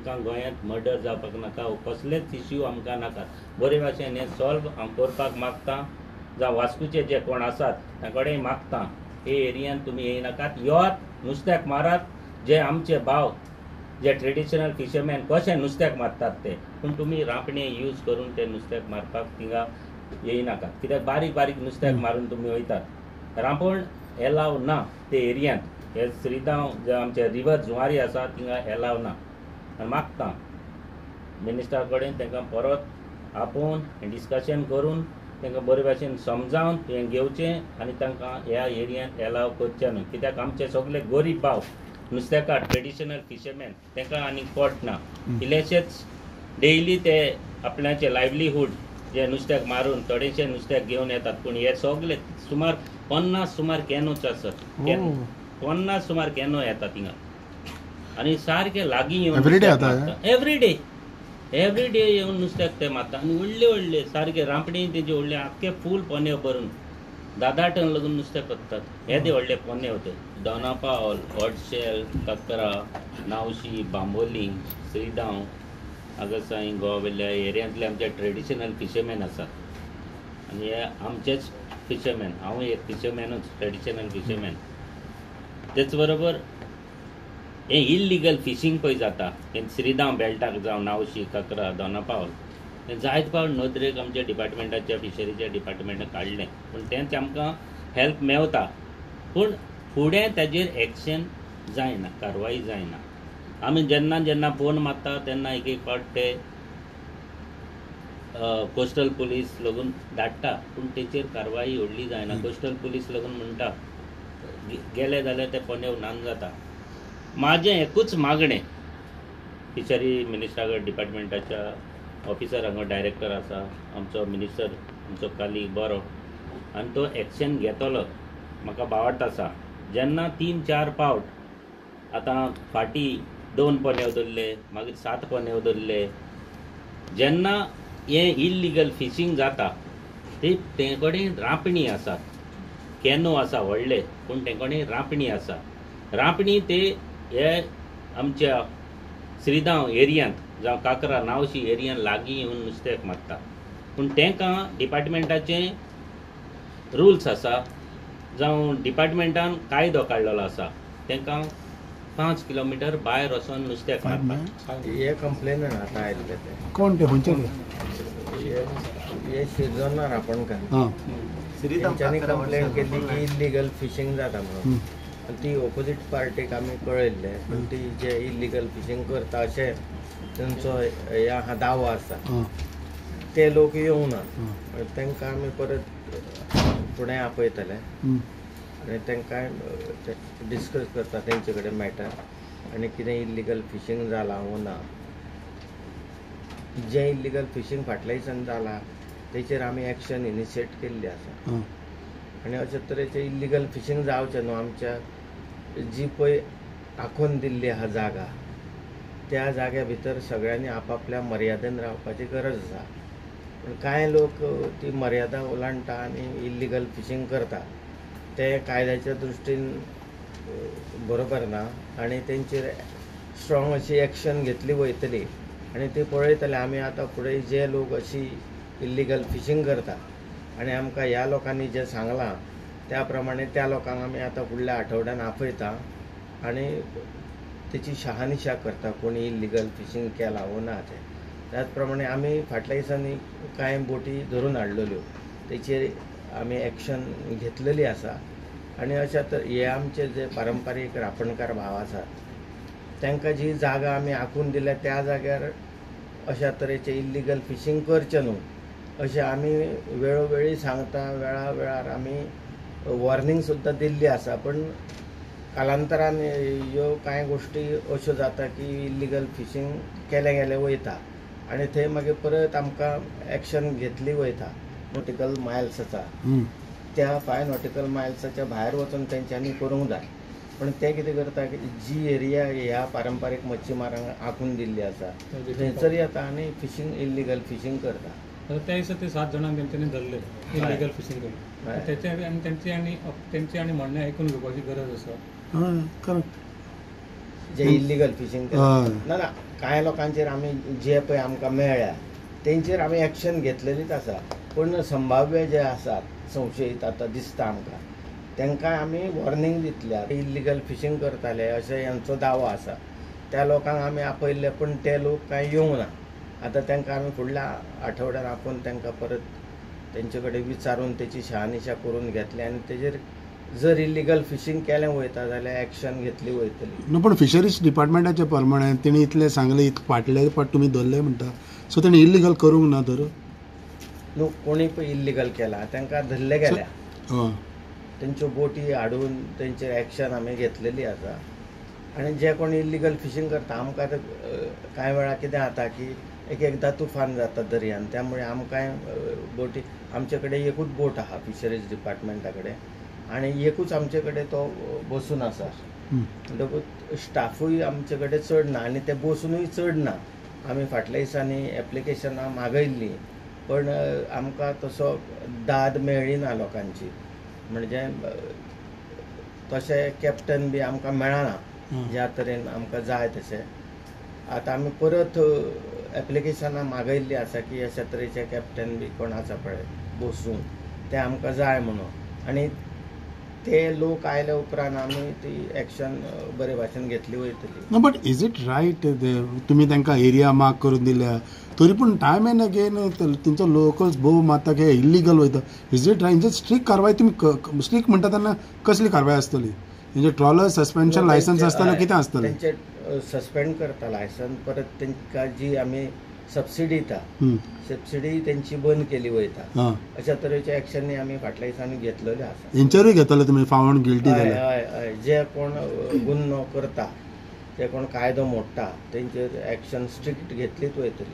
आमकां गोंयांत मर्डर जावपाक नाका, कसलेच इश्यू आमकां नाका. बरे भाशेन हें सॉल्व हांव करपाक मागता. जावं वास्कोचे जे कोण आसात तां कडेन मागता, हे एरियान तुमी येयनाकात, येवात नुस्त्याक मारात. जे आमचे भाव जे ट्रेडिशनल फिशरमॅन कशे नुस्त्याक मारतात ते, पूण तुमी रांपणे यूज करून ते नुस्त्याक मारपाक थिंगा येयनाकात, कित्याक बारीक बारीक नुस्त्याक मारून तुमी वयतात. रांपण एलाव ना ते एरियांत, हे श्रीदांव जे आमचे रिवर जुवारी आसा थिंगा एलाव ना. आनी मागता मिनिस्टरा कडेन तांकां परत आपोवन डिस्कशन करून तांकां बरे भाशेन समजावन हें घेवचें आनी तांकां ह्या एरियांत एलाव करचें न्हू, कित्याक आमचे सगळे गरीब भाव नुस्तेकार ट्रेडिशनल फिशरमॅन तांकां आनीक पोट ना. इल्लेशेच डेली ते आपल्याचे लायवलीहूड जे नुस्त्याक मारून थोडेशे नुस्त्याक घेवन येतात, पूण हे सगळे सुमार 50 सुमार कॅनोच आसत, 50 सुमार कॅनो येता थिंगा आनी सारके लागीं येवन एवरीडे एवरीडे येवन नुस्त्याक ते मारता. आनी व्हडले व्हडले सारके रांपणी तेजे व्हडले आख्खे फूल पोने भरून 10-10 टन लागून नुस्तें करतात. येदे व्हडले पोने होते. दोनापावल, हॉटशेल, ककरा, नावशी, बांबोली, श्रीदांव, आगसाई, गोवा वेल्या एरियांतले आमचे ट्रेडिशनल फिशरमॅन आसात आनी हे आमचेच फिशरमॅन. हांव एक फिशरमॅनूच, ट्रेडिशनल फिशरमॅन. तेच बरोबर हें इल्लिगल फिशींग पळय जाता हें श्रीदांव बेल्टाक जावं नावशी, ककरा, दोनापावल, हें जायत फावट नदरेक आमच्या डिपार्टमेंटाच्या फिशरीच्या डिपार्टमेंटान काडलें, पूण तेंच आमकां हेल्प मेवता, पूण फुडें ताजेर एक्शन जायना, कारवाई जायना. आमी जेन्ना जेन्ना फोन मारता तेन्ना एक एक फावट ते कोस्टल पुलीस लागून धाडटा, पूण तेचेर कारवाई व्हडली जायना. कोस्टल पुलीस लागून म्हणटा गेले जाल्यार ते पोनेव नान जाता. म्हाजें एकूच मागणें फिशरी मिनिस्टरा कडेन, डिपार्टमेंटाच्या ऑफिसर हांगा डायरेक्टर आसा आमचो मिनिस्टर, आमचो काली बरो आनी तो एक्शन घेतलो म्हाका भावार्थ आसा. जेन्ना 3-4 फावट आतां फाटीं 2 पोनेव धरले, मागीर 7 पोनेव धरले, जेन्ना हें इल्लिगल फिशींग जाता ते ते कडेन रांपणी आसात, कॅनो आसा व्हडले, पूण ते कडेन रांपणी आसा. रांपणी ते हे आमच्या श्रीदांव एरियांत जावं काकरा, नावशी एरियान लागीं येवन नुस्त्याक मारता, पूण तांकां डिपार्टमेंटाचे रुल्स आसा जावं डिपार्टमेंटान कायदो काडलेलो आसा, तांकां 5 किलोमिटर भायर वचोन नुस्त्याक मारता. हे कंप्लेन आतां आयिल्ले ते कोण ते खंयचे हे शिरजोना रापणकार तेंच्यांनी कंप्लेन केली की इल्लिगल फिशींग जाता म्हणून. ती ओपोजीट पार्टीक आमी कळयल्ले, पूण ती जे इल्लिगल फिशींग करता अशें तेंचो हे आहा दावो आसा, ते लोक येवंक ना. तांकां आमी परत फुडें आपयतले आनी तांकां डिस्कस करता तेंचे कडेन मॅटर आनी कितें इल्लिगल फिशींग जालां वो ना. जें इल्लिगल फिशींग फाटल्या दिसान जालां तेचेर आमी एक्शन इनिशिएट केल्ली आसा आनी अशे तरेचें इल्लिगल फिशींग जावचें न्हू. आमच्या जी पळय आखोवन दिल्ली आहा जागा, त्या जाग्या भितर सगळ्यांनी आपापल्या मर्यादेन रावपाची गरज आसा, पूण कांय लोक ती मर्यादा ओलांडटा आनी इल्लिगल फिशींग करता, ते कायद्याच्या दृश्टीन बरोबर ना आनी तेंचेर स्ट्रॉंग अशी एक्शन घेतली वयतली आनी ती पळयतले आमी आतां फुडें जे लोक अशी इल्लिगल फिशींग करता आनी आमकां ह्या लोकांनी जें सांगलां त्या प्रमाणे त्या लोकांक आमी आतां फुडल्या आठवड्यान आपयता आनी तेची शहानिशा करता कोणी इल्लिगल फिशींग केलां वो ना तें. त्याच प्रमाणे आमी फाटल्या दिसांनी कांय बोटी धरून हाडलेल्यो, तेचेर आमी एक्शन घेतलेली आसा. आनी अशा तर हे आमचे जे पारंपारीक रापणकार भाव आसात तांकां जी जागा आमी आखून दिल्या त्या जाग्यार अशा तरेचें इल्लिगल फिशींग करचें न्हू अशें आमी वेळोवेळी सांगता, वेळा वेळार आमी वॉर्निंग सुद्दां दिल्ली आसा. पण कालांतरान ह्यो कांय गोश्टी अश्यो जाता की इल्लिगल फिशींग केलें गेलें वयता आनी थंय मागीर परत आमकां एक्शन घेतली वयता. नॉटिकल मायल्स आसा त्या 5 नॉटिकल मायल्साच्या भायर वचून तेंच्यांनी करूंक जाय, पण ते कितें करता की जी एरिया ह्या पारंपारीक मच्छीमारांक आखून दिल्ली आसा थंयसर येता आनी फिशींग इल्लिगल फिशींग करता. त्या दिसा ते 7 जाणांक तेंच्यांनी धरले इल्लिगल फिशींग करून. तेचे आनी तेंचे आनी तेंचे आनी म्हणणें आयकून घेवपाची गरज आसा. करेक्ट. जे इल्लिगल फिशींग ना ना कांय लोकांचेर आमी जे पळय आमकां मेळ्ळ्या तेंचेर आमी एक्शन घेतलेलीच आसा, पूण संभाव्य जे आसात संशयीत आतां दिसता आमकां तांकां आमी वॉर्निंग दितल्या. इल्लिगल फिशींग करताले अशें यांचो दावो आसा, त्या लोकांक आमी आपयल्ले पूण ते लोक कांय येवंक ना. आतां तांकां आमी फुडल्या आठवड्यान आपोवन तांकां परत तेंचे कडेन विचारून तेची शहानिशा करून घेतली आनी तेजेर जर इल्लिगल फिशींग केलें वयता जाल्यार एक्शन घेतली वयतली. न्हू पण फिशरीज डिपार्टमेंटाचे प्रमाणे तेणी इतलें सांगलें, इतलें फाटले फाट तुमी धरले म्हणटा, सो तेणी इल्लिगल करूंक ना तर? न्हू, कोणी पळय इल्लिगल केला तांकां धरले गेल्या, तेंच्यो बोटी हाडून तेंचेर एक्शन आमी घेतलेली आसा. आनी जे कोण इल्लिगल फिशींग करता आमकां आतां कांय वेळार कितें जाता की एक एकदां तुफान जाता दर्यान, त्यामुळे आमकांय बोटी, आमचे कडेन एकूच बोट आहा फिशरीज डिपार्टमेंटा कडेन आनी एकूच आमचे कडेन तो बसून आसा, म्हणटकूच स्टाफूय आमचे कडेन चड ना आनी ते बसुनूय चड ना. आमी फाटल्या दिसांनी एप्लिकेशनां मागयल्लीं पण आमकां तसो दाद मेळ्ळी ना लोकांची, म्हणजे तशें कॅप्टन बी आमकां मेळना ज्या तरेन आमकां जाय तशें. आतां आमी परत एप्लिकेशनां मागयल्लीं आसा की अशा तरेचे कॅप्टन बी कोण आसा पळय बसून ते आमकां जाय म्हणून, आनी ते लोक आयले उपरांत आमी ती एक्शन बरे भाशेन घेतली वयतली. No, but is it right तुमी तांकां एरिया मार्क करून दिल्या तरी पूण टायम एंड अगेन तेंचो लोकल्स भोव मारता की इल्लिगल वयता, is it right? म्हणजे स्ट्रीक कारवाय तुमी स्ट्रीक म्हणटा तेन्ना कसली कारवाय आसतली? म्हणजे ट्रॉलर सस्पेन्शन लायसन्स आसतलें, कितें आसतलें? तेंचे सस्पेंड करता लायसन्स, परत तांकां जी आमी सबसिडी दिता सबसिडी तेंची बंद केली वयता. अशा तरेचे एक्शनी आमी फाटल्या दिसांनी घेतलेले आसा. हेंचेरूय घेतले तुमी फावंड गिल्टी जाल्यार? हय हय, जे कोण गुन्नो करता, जे कोण कायदो मोडटा तेंचेर एक्शन स्ट्रिक्ट घेतलीच वयतली.